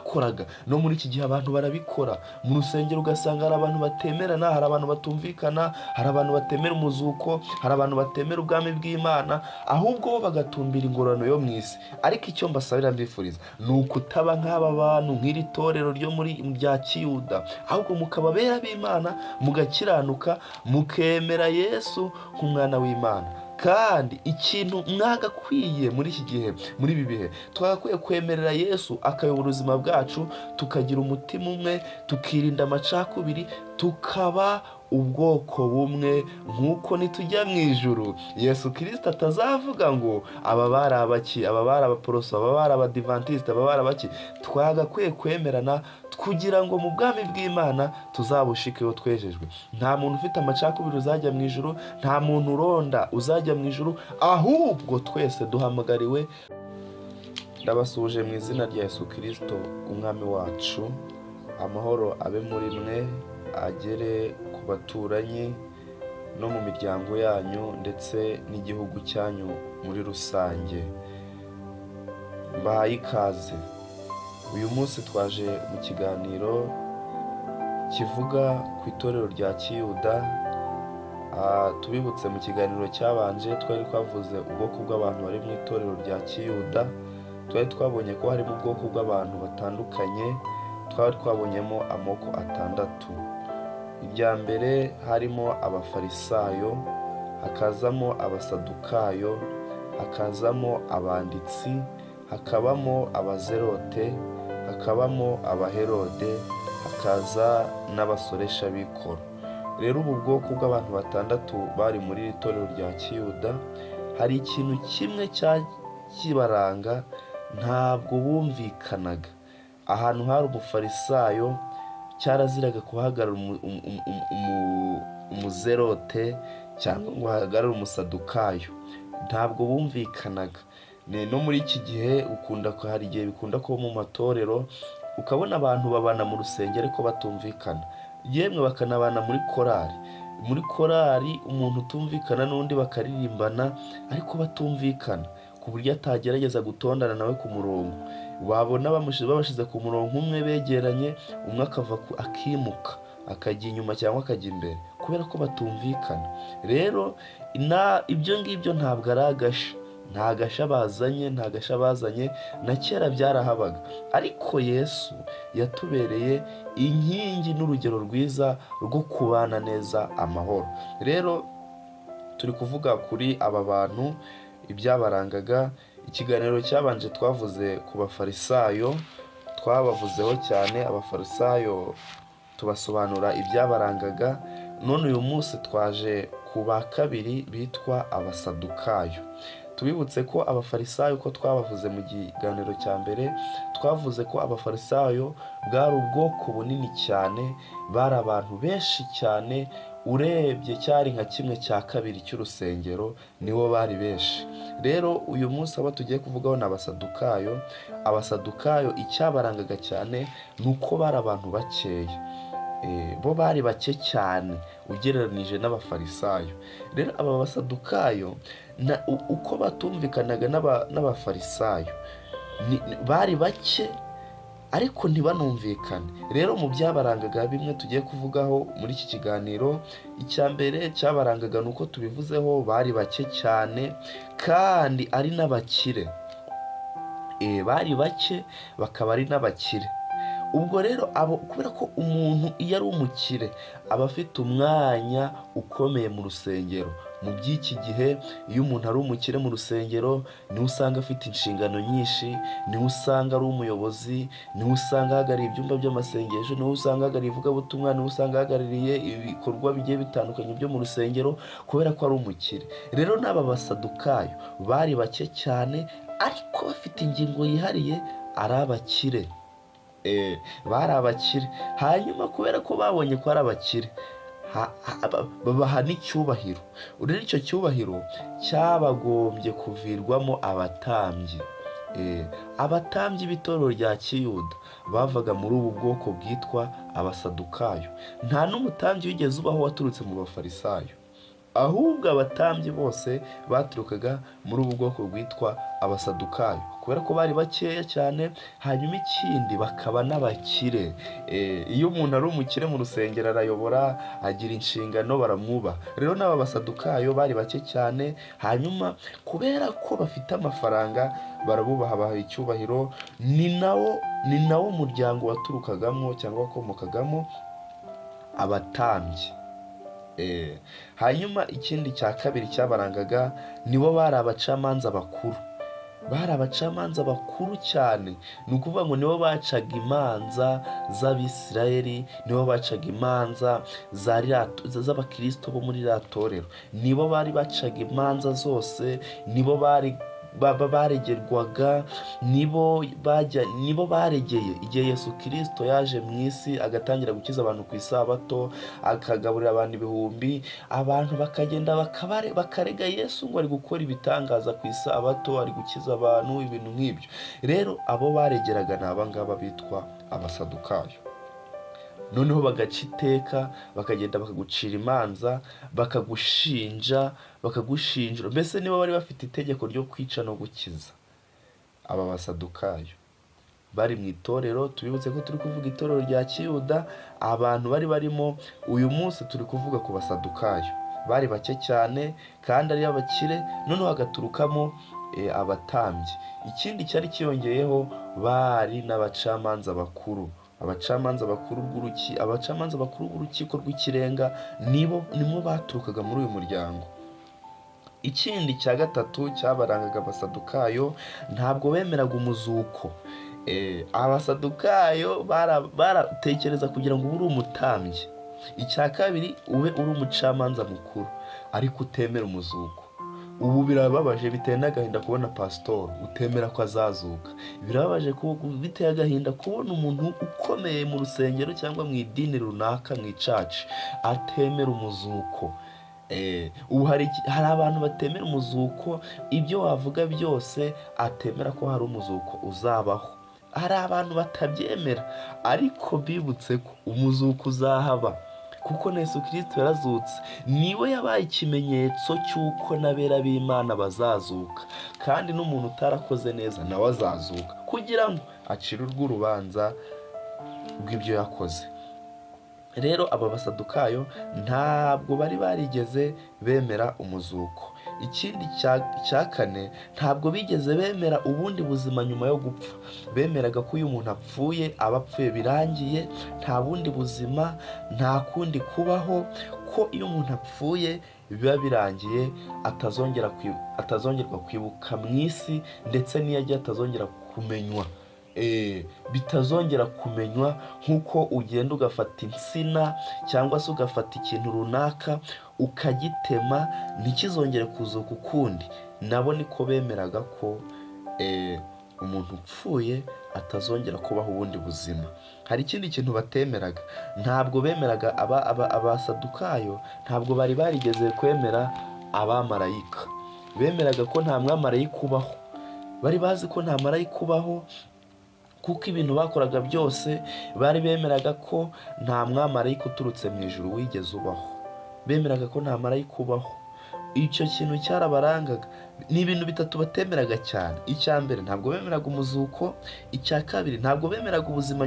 Barabikoraga. No muri iki gihe abantu barabikora. Mu rusengero ugasanga hari abantu batemerana, hari abantu batumvikana, hari abantu batemera umuzuko, hari abantu batemera ubwami bw'Imana, ahubwo bo bagatumbira ingororano yo mu isi. Ariko icyo mbasabira, mbifuriza, ni ukutaba nk'aba bantu, nk'iri torero ryo muri rya Kiyuda, ahubwo mukaba abera b'Imana, mugakiranuka, mukemera Yesu nk'umwana w'Imana. Kandi ikintu mwagakwiye muri iki gihe, muri ibi bihe, twagakwiye kwemerera Yesu akayobora ubuzima bwacu, tukagira umutima umwe, tukirinda amacakubiri, tukaba ubwoko bumwe, nk'uko nitujya mu ijuru Yesu Kirisita atazavuga ngo aba bari abaki, aba bari Abaporoso, aba bari Abadivantisite, aba bari abaki. Twagakwiye kwemerana kugira ngo mu bwami bw'Imana tuzabushikeho twejejwe. Nta muntu ufite amacakubiri uzajya mu ijuru, nta muntu uronda uzajya mu ijuru, ahubwo twese duhamagariwe. Ndabasuhuje mu izina rya Yesu Kirisito Umwami wacu. Amahoro abe muri mwe, agere ku baturanyi no mu miryango yanyu ndetse n'igihugu cyanyu muri rusange. Mbahaye ikaze. Uyu munsi twaje mu kiganiro kivuga ku itorero rya Kiyuda. Tubibutse, mu kiganiro cyabanje twari twavuze ubwoko bw'abantu bari mu itorero rya Kiyuda. Twari twabonye ko harimo ubwoko bw'abantu batandukanye. Twari twabonyemo amoko atandatu. Irya mbere harimo Abafarisayo, hakazamo Abasadukayo, hakazamo abanditsi, hakabamo Abazerote, hakabamo Abaherode, hakaza n'abasoresha b'ikoro. Rero ubu bwoko bw'abantu batandatu bari muri iri torero rya Kiyuda, hari ikintu kimwe kibaranga: ntabwo bumvikanaga. Ahantu hari Umufarisayo cyaraziraga kuhagarara Umuzerote cyangwa ngo hahagarare Umusadukayo. Ntabwo bumvikanaga. No muri iki gihe ukunda, hari igihe bikunda kuba mu matorero, ukabona abantu babana mu rusengero ariko batumvikana, yemwe bakanabana muri korari. Muri korari umuntu utumvikana n'undi, bakaririmbana ariko batumvikana, ku buryo atagerageza gutondana nawe ku murongo. Wabona babashyize ku murongo umwe begeranye, umwe akava akimuka akajya inyuma cyangwa akajya imbere kubera ko batumvikana. Rero ibyo ngibyo ntabwo ari agasha, nta gasha bazanye, nta gasha bazanye, na kera byarahabaga. Ariko Yesu yatubereye inkingi n'urugero rwiza rwo kubana neza amahoro. Rero turi kuvuga kuri aba bantu, ibyabarangaga. Ikiganiro cyabanje twavuze ku Bafarisayo, twabavuzeho cyane Abafarisayo, tubasobanura ibyabarangaga. None uyu munsi twaje ku ba kabiri bitwa Abasadukayo. Tubibutse ko Abafarisayo, ko twabavuze mu kiganiro cya mbere, twavuze ko Abafarisayo bwari ubwoko bunini cyane, bari abantu benshi cyane. Urebye cyari nka kimwe cya kabiri cy'urusengero, nibo bari benshi. Rero uyu munsi abo tugiye kuvugaho ni Abasadukayo. Abasadukayo icyabarangaga cyane ni uko bari abantu bakeya. Bo bari bake cyane ugereranije n'Abafarisayo. Rero aba Basadukayo, uko batumvikanaga n'Abafarisayo, bari bake ariko ntibanumvikane. Rero mu byabarangaga bimwe tugiye kuvugaho muri iki kiganiro, icya mbere cyabarangaga ni uko tubivuzeho, bari bake cyane kandi ari n'abakire. Bari bake bakaba ari n'abakire. Ubwo rero abo, kubera ko umuntu iyo ari umukire aba afite umwanya ukomeye mu rusengero. Mu by'iki gihe, iyo umuntu ari umukire mu rusengero, niwe usanga afite inshingano nyinshi, niwe usanga ari umuyobozi, niwe usanga ahagarariye ibyumba by'amasengesho, niwe usanga ahagarariye ivugabutumwa, niwe usanga ahagarariye ibikorwa bigiye bitandukanye byo mu rusengero, kubera ko ari umukire. Rero n'aba Basadukayo bari bake cyane ariko bafite ingingo yihariye, ari abakire. Bari abakire. Hanyuma kubera ko babonye ko ari abakire, babaha n'icyubahiro. Rero icyo cyubahiro cyabagombye kuvirwamo abatambyi. Abatambyi b'itorero rya Kiyuda bavaga muri ubu bwoko bwitwa Abasadukayo. Nta n'umutambyi wigeze ubaho waturutse mu Bafarisayo, ahubwo abatambyi bose baturukaga muri ubu bwoko bwitwa Abasadukayo. Kubera ko bari abakire. Kubera ko bari bakeya cyane, hanyuma ikindi bakaba n'abakire. Iyo umuntu ari umukire mu rusengero arayobora, agira inshingano, baramwubaha. Rero n'aba Basadukayo bari bake cyane, hanyuma kubera ko bafite amafaranga barabubaha, baha icyubahiro. Ni nawo muryango waturukagamo cyangwa wakomokagamo abatambyi. Hanyuma ikindi cya kabiri cyabarangaga, nibo bari abacamanza bakuru. Bari abacamanza bakuru cyane, ni ukuvuga ngo nibo bacaga imanza z'Abisirayeli, nibo bacaga imanza z'abakirisito bo muri ririya torero, nibo bari bacaga imanza zose, nibo bari baregerwaga, nibo bajya, nibo baregeye igihe Yesu Kirisito yaje mu isi agatangira gukiza abantu ku Isabato, akagaburira abantu ibihumbi, abantu bakagenda bakarega Yesu ngo ari gukora ibitangaza ku Isabato, ari gukiza abantu, ibintu nk'ibyo. Rero abo baregeraga ni aba ngaba bitwa Abasadukayo. Noneho bagaca iteka, bakagenda bakagucira imanza, bakagushinja, bakagushinjura. Mbese nibo bari bafite itegeko ryo kwica no gukiza. Aba Basadukayo bari mu itorero, tubibutse ko turi kuvuga itorero rya Kiyuda, abantu bari barimo. Uyu munsi turi kuvuga ku Basadukayo. Bari bake cyane kandi ari abakire, noneho hagaturukamo abatambyi. Ikindi cyari kiyongeyeho, bari n'abacamanza bakuru, abacamanza bakuru b'urukiko rw'ikirenga, nibo nimwo baturukaga muri uyu muryango. Ikindi cya gatatu cyabarangaga Abasadukayo, ntabwo bemeraga umuzuko. Abasadukayo baratekereza kugira ngo ube uri umutambyi, icya kabiri ube uri umucamanza mukuru, ariko utemera umuzuko. Ubu birababaje, biteye n'agahinda kubona pasitori utemera ko azazuka. Birababaje, biteye agahinda kubona umuntu ukomeye mu rusengero cyangwa mu idini runaka, mu ichurch, atemera umuzuko. Ubu hari abantu batemera umuzuko, ibyo wavuga byose atemera ko hari umuzuko uzabaho. Hari abantu batabyemera, ariko bibutse ko umuzuko uzahaba, kuko na Yesu Kirisito yarazutse, niwe yabaye ikimenyetso cy'uko n'abera b'Imana bazazuka, kandi n'umuntu utarakoze neza nawe azazuka kugira ngo acire urw'urubanza rw'ibyo yakoze. Rero aba Basadukayo ntabwo bari barigeze bemera umuzuko. Ikindi cya kane, ntabwo bigeze bemera ubundi buzima nyuma yo gupfa. Bemeraga ko iyo umuntu apfuye aba apfuye birangiye, nta bundi buzima, nta kundi kubaho, ko iyo umuntu apfuye biba birangiye, atazongerwa kwibuka mu isi, ndetse n'iyo agiye atazongera kumenywa. Bitazongera kumenywa, nk'uko ugenda ugafata insina cyangwa se ugafata ikintu runaka ukagitema ntikizongere kuzuka ukundi. Nabo niko bemeraga ko umuntu upfuye atazongera kubaho ubundi buzima. Hari ikindi kintu batemeraga, ntabwo bemeraga, Abasadukayo ntabwo bari barigeze kwemera abamarayika. Bemeraga ko nta mwamarayika ubaho. Bari bazi ko nta marayika ubaho, kuko ibintu bakoraga byose bari bemeraga ko nta mwamarayika uturutse mu ijuru wigeze ubaho. Bemeraga ko nta marayika ubaho. Icyo kintu cyarabarangaga. Ni ibintu bitatu batemeraga cyane. Icya mbere, ntabwo bemeraga umuzuko. Icya kabiri, ntabwo bemeraga ubuzima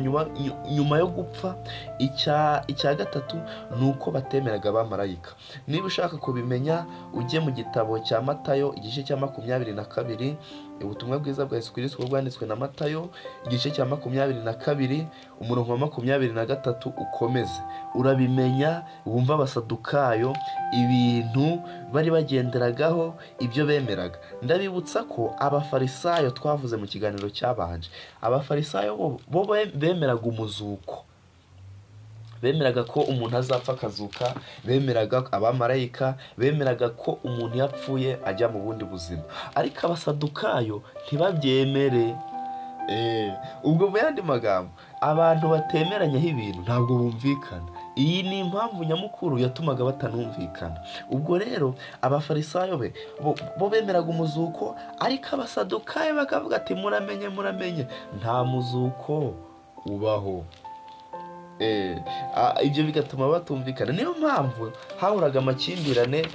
nyuma yo gupfa. Icya gatatu ni uko batemeraga abamarayika. Niba ushaka kubimenya, ujye mu gitabo cya Matayo, igice cya 22. Ubutumwa bwiza bwa Yesu Kirisito bwanditswe na Matayo, igice cya 22, umurongo wa 23 ukomeze, urabimenya, wumva Abasadukayo ibintu bari bagenderagaho, ibyo bemeraga. Ndabibutsa ko Abafarisayo twavuze mu kiganiro cyabanje, Abafarisayo bo bemeraga umuzuko, bemeraga ko umuntu azapfa akazuka, bemeraga abamarayika, bemeraga ko umuntu iyo apfuye ajya mu bundi buzima, ariko Abasadukayo ntibabyemere. Ubwo mu yandi magambo, abantu batemeranyaho ibintu ntabwo bumvikana. Iyi ni impamvu nyamukuru yatumaga batanumvikana. Ubwo rero Abafarisayo bo bemeraga umuzuko, ariko Abasadukayo bakavuga ati: "Muramenye, muramenye, nta muzuko ubaho." Ibyo bigatuma batumvikana. Niyo mpamvu hahoraga amakimbirane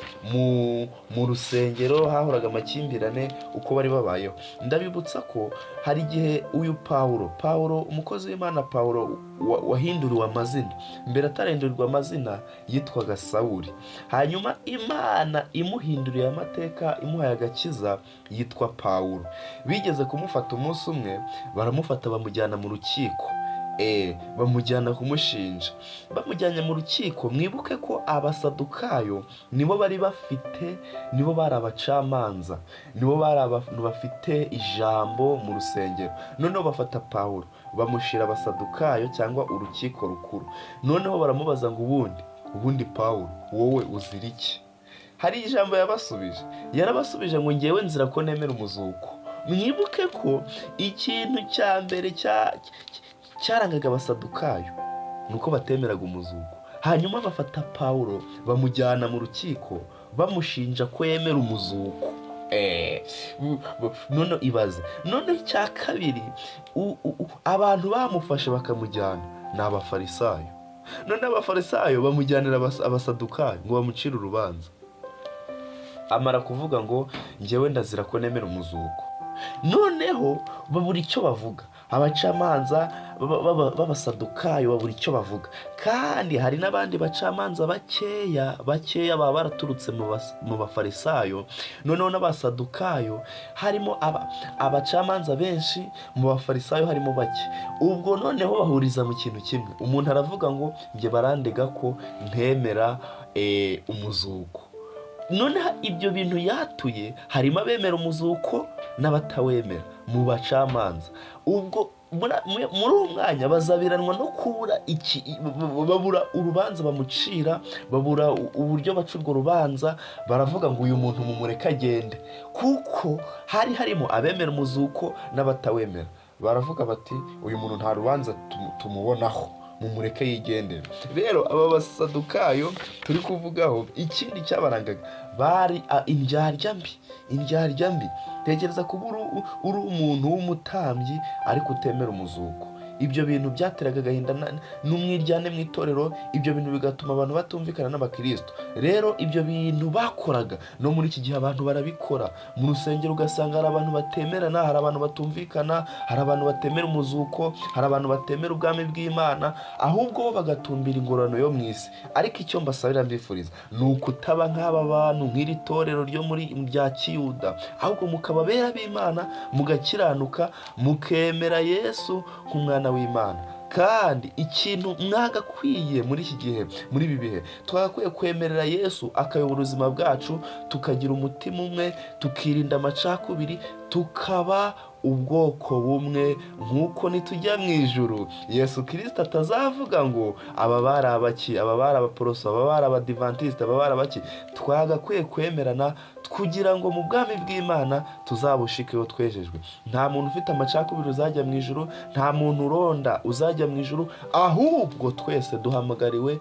mu rusengero, hahoraga amakimbirane uko bari babayeho. Ndabibutsa ko hari igihe uyu Pawulo, umukozi w'Imana Pawulo wahinduriwe amazina, mbere atarahindurirwa amazina yitwaga Sawuli, hanyuma Imana imuhinduriye amateka, imuhaye agakiza, yitwa Pawulo. Bigeze kumufata umunsi umwe, baramufata bamujyana mu rukiko, bamujyana kumushinja. Bamujyanye mu rukiko, mwibuke ko Abasadukayo nibo bari bafite, nibo bari abacamanza, nibo bari abantu bafite ijambo mu rusengero. Noneho bafata Pawulo bamushyira Abasadukayo cyangwa urukiko rukuru. Noneho baramubaza ngo: Ubundi Pawulo, wowe uzira iki?" Hari ijambo yabasubije, yarabasubije ngo: "Ngewe nzira ko nemera umuzuko." Mwibuke ko ikintu cya mbere cyarangaga Abasadukayo ni uko batemeraga umuzuko. Hanyuma bafata Pawulo bamujyana mu rukiko bamushinja ko yemera umuzuko. None ibaze none icya kabiri, abantu bamufashe bakamujyana ni Abafarisayo. None Abafarisayo bamujyanira Abasadukayo ngo bamucire urubanza. Amara kuvuga ngo: "Njyewe ndazira ko nemera umuzuko." Noneho babura icyo bavuga, abacamanza b'Abasadukayo babura icyo bavuga. Kandi hari n'abandi bacamanza bakeya bakeya baba baraturutse mu Bafarisayo. Noneho n'Abasadukayo harimo abacamanza benshi, mu Bafarisayo harimo bake. Ubwo noneho bahuriza mu kintu kimwe. Umuntu aravuga ngo: "Njye barandega ko ntemera umuzuko." Noneho ibyo bintu yatuye, harimo abemera umuzuko n'abatawemera mu bacamanza. Ubwo muri uwo mwanya bazabiranwa no kubura iki, babura urubanza bamucira, babura uburyo baca urwo rubanza. Baravuga ngo: "Uyu muntu mumureke agende," kuko hari harimo abemera umuzuko n'abatawemera. Baravuga bati: "Uyu muntu nta rubanza tumubonaho, mumureke yigendere." Rero aba Basadukayo turi kuvugaho, ikindi cyabarangaga bari indyarya mbi, indyarya mbi. Tekereza kuba uri umuntu w'umutambyi ariko utemera umuzuko. Ibyo bintu byateraga agahinda n'umwiryane mu itorero. Ibyo bintu bigatuma abantu batumvikana n'abakristo. Rero ibyo bintu bakoraga, no muri iki gihe abantu barabikora. Mu rusengero ugasanga hari abantu batemerana, hari abantu batumvikana, hari abantu batemera umuzuko, hari abantu batemera ubwami bw'Imana, ahubwo bo bagatumbira ingororano yo mu isi. Ariko icyo mbasabira, mbifuriza, ni ukutaba nk'aba bantu, nk'iri torero ryo muri rya Kiyuda, ahubwo mukaba abera b'Imana, mugakiranuka, mukemera Yesu nk'umwana w'Imana. Kandi ikintu mwagakwiye muri iki gihe, muri ibi bihe, twagakwiye kwemerera Yesu akayobora ubuzima bwacu, tukagira umutima umwe, tukirinda amacakubiri, tukaba ubwoko bumwe, nk'uko nitujya mu ijuru Yesu Kirisita atazavuga ngo aba bari abaki, aba bari Abaporoso, aba bari Abadivantisite, aba bari abaki. Twagakwiye kwemerana kugira ngo mu bwami bw'Imana tuzabushikeho twejejwe. Nta muntu ufite amacakubiri uzajya mu ijuru, nta muntu uronda uzajya mu ijuru, ahubwo twese duhamagariwe.